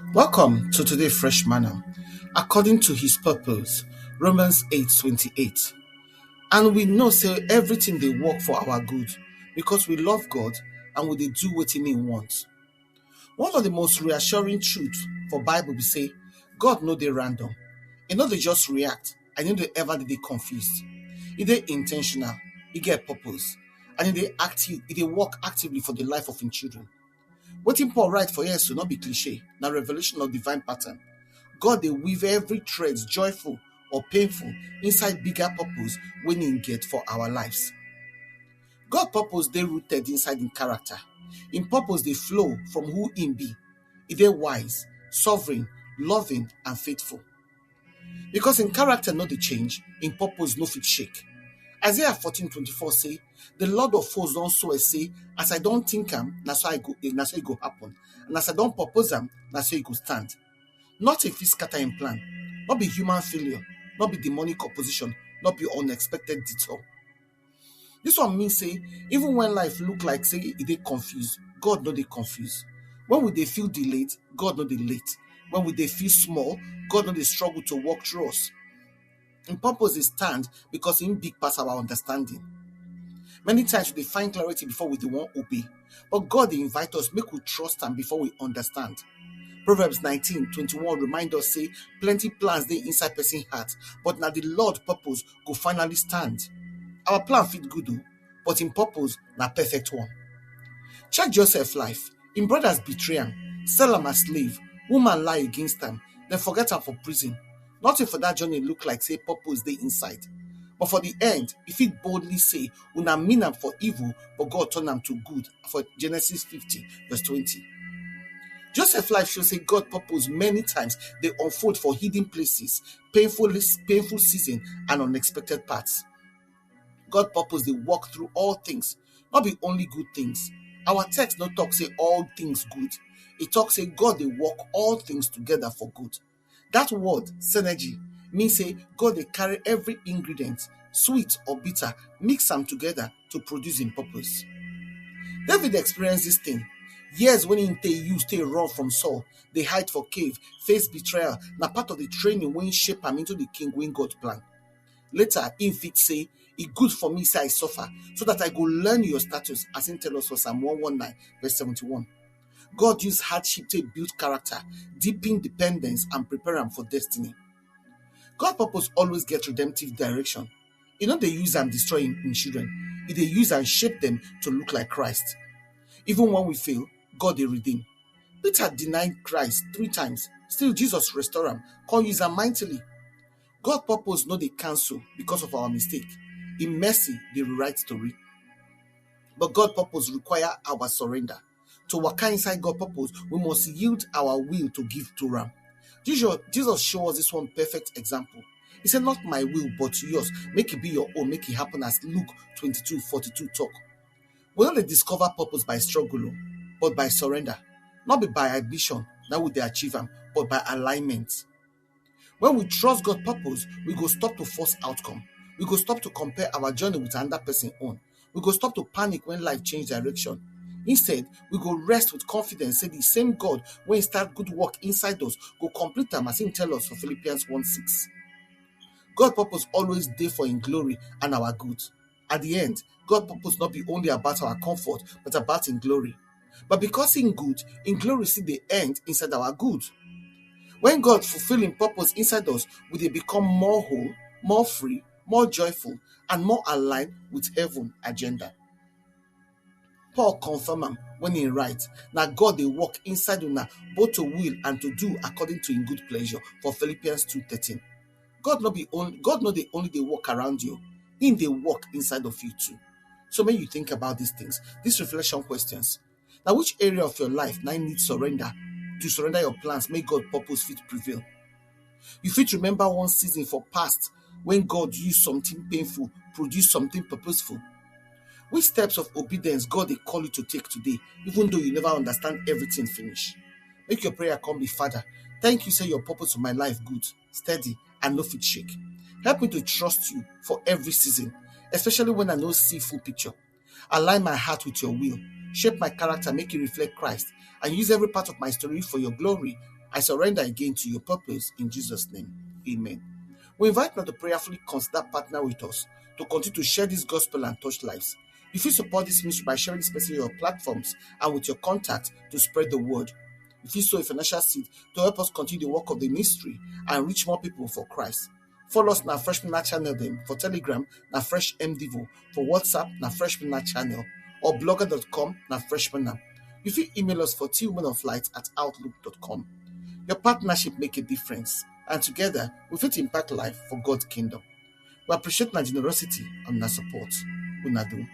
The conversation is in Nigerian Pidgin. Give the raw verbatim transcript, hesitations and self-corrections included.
Welcome to today Fresh Manna. According to his purpose, Romans eight twenty-eight. And we know say everything dey work for our good because we love God and we dey do wetin he want. One of the most reassuring truths for Bible be say God no dey random. He no dey just react and he no dey ever dey confused. He dey intentional, he get purpose, and he dey active, he dey work actively for the life of him children. Wetin Paul write for here so no be cliche, na revelation of divine pattern. God dey weave every thread, joyful or painful, inside bigger purpose wey he get for our lives. God purpose dey rooted inside him character. Him purpose dey flow from who him be. He dey wise, sovereign, loving, and faithful. Because him character no dey change, him purpose no fit shake. Isaiah fourteen twenty-four say, "The Lord of hosts don swear say, as I don think am, na so I go, na so e go happen. And as I don purpose am, na so e go stand." Nothing fit scatter him plan. No be human failure, no be demonic opposition, no be unexpected detour. This one mean say even when life look like say e dey confused, God no dey confused. When we dey feel delayed, God no dey late. When we dey feel small, God no dey struggle to walk through us. Him purpose dey stand because him big pass our understanding. Many times we dey find clarity before we dey wan obey, but God dey invite us make we trust am before we understand. Proverbs nineteen twenty-one remind us say plenty plans dey inside person heart, but na the Lord purpose go finally stand. Our plan fit good o, but him purpose na perfect one. Check Joseph life. Him brothers betray am, sell am as slave, woman lie against am, dem forget am for prison. Nothing for that journey look like say purpose dey inside. But for the end, he fit boldly say, "Una mean am for evil, but God turn am to good," for Genesis fifty, verse twenty. Joseph life show say God purpose many times dey unfold for hidden places, painful, painful season, and unexpected paths. God purpose dey work through all things, no be only good things. Our text no talk say all things good. E talk say God dey work all things together for good. That word, synergy, mean say God dey carry every ingredient, sweet or bitter, mix am together to produce him purpose. David experience this thing. Years when him take use take run from Saul, dey hide for cave, face betrayal, na part of the training wey shape am into the king wey God plan. Later, him fit say, "E good for me say I suffer, so that I go learn your statutes," as him tell us for Psalm one one nine, verse seventy-one. God use hardship take build character, deepen dependence, and prepare am for destiny. God purpose always get redemptive direction. He no dey use am destroy him, him children. He dey use am shape them to look like Christ. Even when we fail, God dey redeem. Peter denied Christ three times. Still, Jesus restore am, come use am mightily. God purpose no dey cancel because of our mistake. Him mercy dey rewrite story. But God purpose require our surrender. To waka inside God purpose, we must yield our will to give to am. Jesus, Jesus show us this one perfect example. He said, "Not my will, but yours. Make it be your own. Make it happen," as Luke twenty-two forty-two talk. We no dey discover purpose by struggle o, but by surrender. No be by ambition na we dey achieve am, but by alignment. When we trust God purpose, we go stop to force outcome. We go stop to compare our journey with another person own. We go stop to panic when life change direction. Instead, we go rest with confidence say the same God wey start good work inside us go complete am, as him tell us for Philippians one six. God purpose always dey for him glory and our good. At the end, God purpose not be only about our comfort, but about him glory. But because him good, him glory still dey end inside our good. When God fulfill him purpose inside us, we dey become more whole, more free, more joyful, and more aligned with heaven agenda. Paul confirm am when he write, "Na God dey work inside una both to will and to do according to him good pleasure," for Philippians two thirteen. God no be only, God no dey only dey work around you, him dey work inside of you too. So make you think about these things, these reflection questions. Now, which area of your life now need surrender? To surrender your plans, make God purpose fit prevail. You fit remember one season for past when God used something painful, produce something purposeful. Which steps of obedience God dey call you to take today, even though you never understand everything finish? Make your prayer come be, "Father, thank you say your purpose for my life good, steady, and no fit shake. Help me to trust you for every season, especially when I no see full picture. Align my heart with your will, shape my character, make it reflect Christ, and use every part of my story for your glory." I surrender again to your purpose in Jesus' name. Amen. We invite now to prayerfully consider partner with us to continue to share this gospel and touch lives. You fit support this ministry by sharing this message on your platforms and with your contact to spread the word. You fit sow a financial seed to help us continue the work of the ministry and reach more people for Christ. Follow us na Fresh Manna channel dem for Telegram na Fresh M Devo, for WhatsApp na Fresh Manna channel or blogger dot com na Fresh Manna. You fit email us for T Women of Light at outlook dot com. Your partnership make a difference, and together we fit impact life for God's kingdom. We appreciate una generosity and una support. Una do.